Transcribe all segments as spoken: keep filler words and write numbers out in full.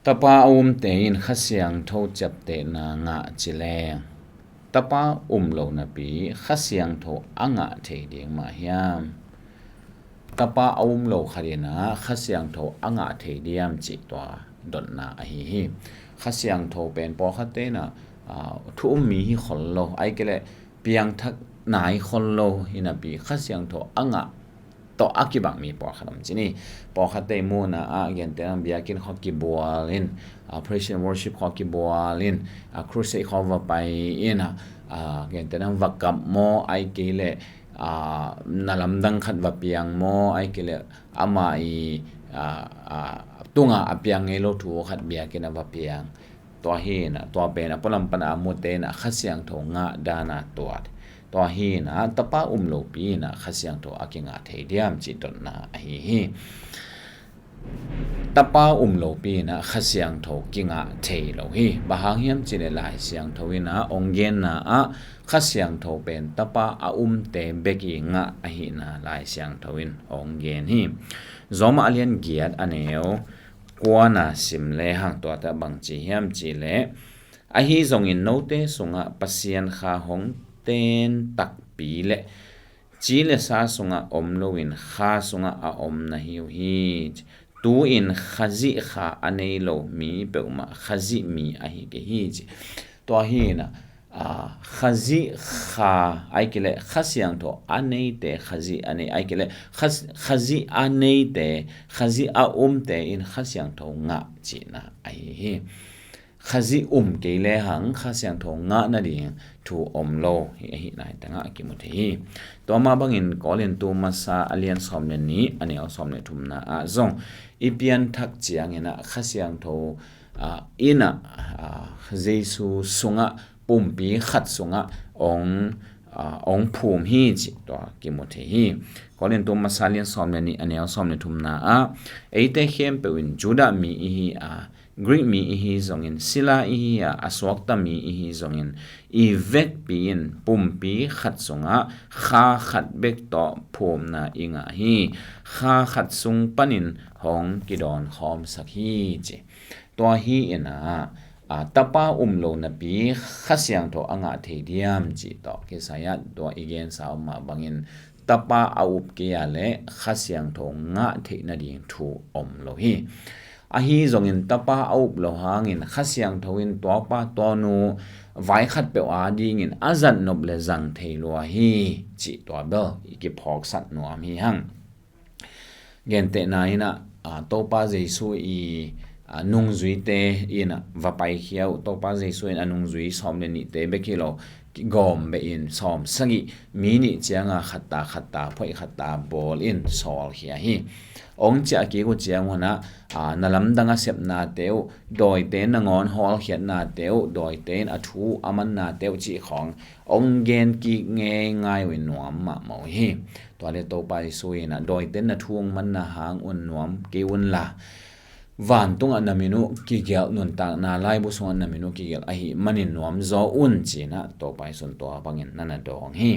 Tapa a umte in Kha Siangtho ciaptehna ngah ci leng, Tapa um lo napi Kha Siangtho a ngah thei ding mah hiam? Tapa a um lo khat in ah Kha Siangtho a ngah thei diam cih tua dotna ahi hi. Kha Siangtho pen pawlkhatte in ah, aa, thu um mi hi khol lo, ahih kei leh piangthak nai khol lo hi napi Kha Siangtho a ngah tawh a kibang mi pawlkhat om ci ni. Pawlkhatte i muhna ah, gentehna biakinn khawng kibual in, aa, praise and worship khawng kibual in, aa, crusade khawng va pai in ah, aa, gentehna va kap maw, ahih kei leh, aa, na lamdang khat va piang maw, ahih kei leh amah i, aa, aa, tungah a piang ngei lo thu khat biakinn ah va piang. Tua hi in ah, tua pen a pualam pan a mute in ah Kha Siangtho ngah dan a tuat. Tua hi in ah, Tapa um lopi in ah Kha Siangtho a kingah thei diam cih dotna ahi hi. Tapa um lopi in ah Kha Siangtho kingah thei lo hi. Bang hang hiam cih leh Lai Siangtho in ah hong genna ah Kha Siangtho pen Tapa a umte bek i ngah ahihna Lai Siangtho in hong gen hi. Rom a lian giat a neu kuana sim lehang tua teh bang ci hiam cih leh, ahi zongin note sungah Pasian Kha hong ten takpi leh ci le sa sungah om loin Kha sungah a om na hi uh hi. Tu-in Khazih Kha a nei lo mi peuhmah Khazih mi ahi kei hi ci. Tua hi in ah, aa, Khazih Kha, ahih kei leh Kha Siangtho a neite Khazih a nei, ahih kei leh Kha, Khazih a neite, Khazih a umte in Kha Siangtho ngah cihna ahi hi. Khazih um kei lehang Kha Siangtho ngah nading thu om lo hi, ahi nai tangah a kimu thei hi. Tua mah bangin Korintu Masa a lian sawm le nih a neu sawm le thumna ah zong i pianthak ciangin ah Kha Siangtho, aa, in ah, aa, Jesu sungah pumpi khat sungah hong, aa, hong phum hi cih tua kimu thei hi. Korintu Masa lian sawm le nih a neu sawm le thumna ah, eite khempeuh in Judah mi i hi a, Greek mi i hi zongin, sila i hi a, a suakta mi i hi zongin, i vekpi in pumpi khat sungah Kha khat bek tawh phumna i ngah hi. Kha khat sung panin hong kidawnkhawmsak hi ci. Tua hi in ah, aa, Tapa um lo napi Kha Siangtho a ngah thei diam cih tawh kisai ah tua i gensa om mah bangin Tapa a up kei a leh Kha Siangtho ngah theih nading thu om lo hi. Ahi zongin Tapa a up lo hangin Kha Siangtho in tuapa tuanu vai khat peuh adingin a zat nop le zang thei lua hi cih tua bel i kiphawksak nuam hi hang. Gentehna in ah, aa, Topa Jesu i, aa, nungzuite in ah va paikhia uh, Topa Jesu in a nungzui sawm le nihte bek hi lo, gawm beh in sawm sagih, mi nih cianga khatta khatta phoih khatta bawl in sawlkhia hi. Hong ciah kik uh ciang un ah, aa, na lamdang a sepnate uh, dawite nangawn hawlkhiatnate uh, dawite in a thu a mannate uh cih khawng hong gen kik ngeingai uh in nuam mahmah uh hi. Tua le Topa Jesu in ah, dawite in na thu hong manna hang un nuam kei unla, vantungah na min uh kigelh, nuntakna laibu sungah na min uh kigelh ahih manin nuamzaw un ci-in ah Topa Jesu in tua bangin na na dawng hi.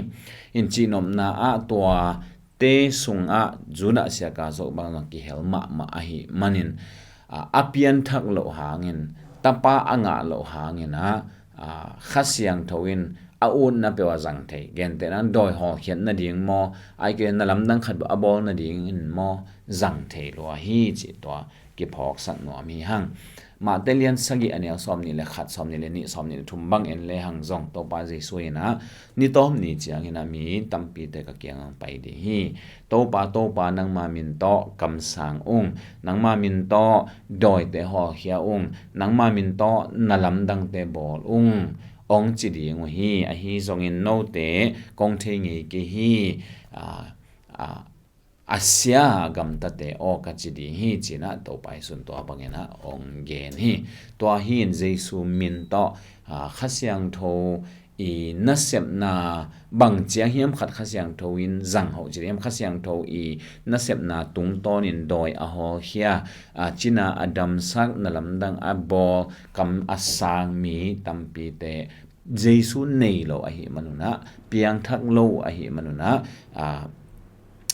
In cihnopna ah tuate sungah Judah siaka Iskariot bang zong kihel mahmah ahih manin, aa, a pianthak loh hangin, Tapa a ngah loh hangin ah, aa, Kha Siangtho in a utna peuh a zang thei. Gentehna in dawi hawlkhiat nading maw, ahih kei leh na lamdang khat a bawl nadingin maw, zang thei lua hi cih tua kiphawksak nuam hi hang. Matthai lian sagih a neu sawm nih le khat, sawm nih le nih, sawm nih le thum bang en lehang zong Topa Jesu in ah, ni tawp ni ciangin ah mi tampite ka kiangah hong pai ding hi. Topa, Topa, nangma min tawh kamsang ung, nangma min tawh dawite hawlkhia ung, nangma min tawh na lamdangte bawl ung, hong ci ding uh hi. Ahi zongin note kong thei ngei kei hi. A, a, a sia gamtate aw ka ci ding hi ci-in ah Topa Jesu in tua bangin ah hong gen hi. Tua hi in Jesu min tawh, aa, Kha Siangtho i nasepna bang ciang hiam khat Kha Siangtho in zang hoh ci ding hiam, Kha Siangtho i nasepna tungtawnin dawi a hawlkhia, aa, cina a damsak, na lamdang a bawl, kam a sang mi tampite Jesu nei lo ahih manun ah, piangthak lo ahih manun ah, aa,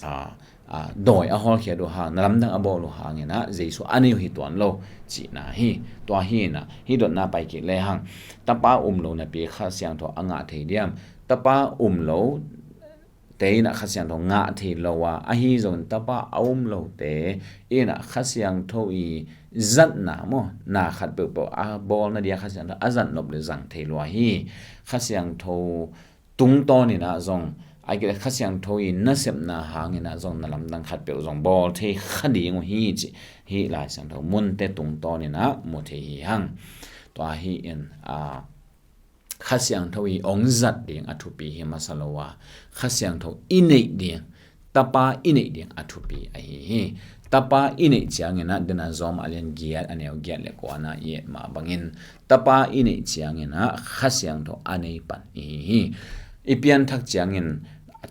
a, a, dawi a hawlkhiat uh hang, na lamdang a bawl uh hangin ah Jesu a nei uh hi tuan lo cihna hi. Tua hi in ah hih dotna pai kik le hang, Tapa um lo napi Kha Siangtho a ngah thei diam? Tapa um lo te in ah Kha Siangtho ngah thei lo a, ahi zongin Tapa a um lote in ah Kha Siangtho i zatna maw, na khat peuhpeuh a bawlna dia Kha Siangtho a zat nop le zang thei lua hi. Kha Siangtho tungtawn in ah zong, a kile Kha Siangtho i nasepna hangin ah zong na lamdang khat peuh zong bawl thei kha ding uh hi cih hih Lai Siangtho munte tungtawn in ah mu thei hi hang. Tua hi in, a, Kha Siangtho i ong zat ding a thupi hi masa lo a, Kha Siangtho i neih ding, Tapa i neih ding a thupi ahi hi. Tapa i neih ciangin ah, den a zawm a lian giat a neu giat le kuana i et mah bangin, Tapa i neih ciangin ah Kha Siangtho a nei pan i hi hi. I pianthak ciangin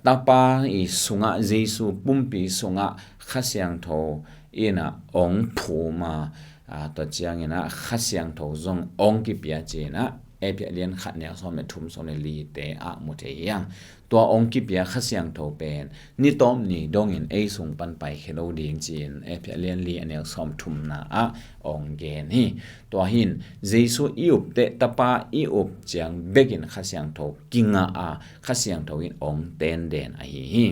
Tapa i sungah, Jesu pumpi sungah Kha Siangtho in ah ong phum a, a, tua ciangin ah Kha Siangtho zong ong kipia ci-in ah Efesa lian khat neu sawm le thum, sawm le lite ah mu thei hi hang. Tua ong kipia Kha Siangtho pen ni tawp ni dongin ei sung pan paikhia lo ding ci-in Efesa lian li a neu sawm thumna ah ong gen hi. Tua hi in Jesu i up teh, Tapa i up ciang bekin Kha Siangtho kingah a, Kha Siangtho in ong ten den ahi hi.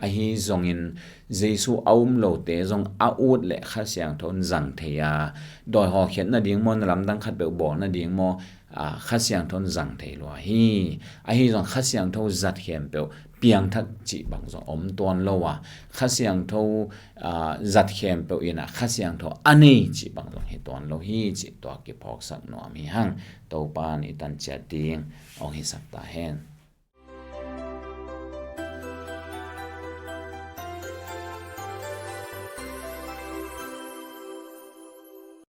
Ahi zongin Jesu a um lote zong a ut le Kha Siangtho in zang thei a, dawi hawlkhiat nading maw, na lamdang khat peuh bawl nading maw, a, Kha Siangtho in zang thei lua hi. Ahi zong Kha Siangtho zat khempeuh piangthak cih bang zong om tuan lo a, Kha Siangtho, a, zat khempeuh in ah Kha Siangtho a nei cih bang zong hi tuan lo hi cih tua kiphawksak nuam hi hang. Topa in i tan ciat ding ong hisak ta hen.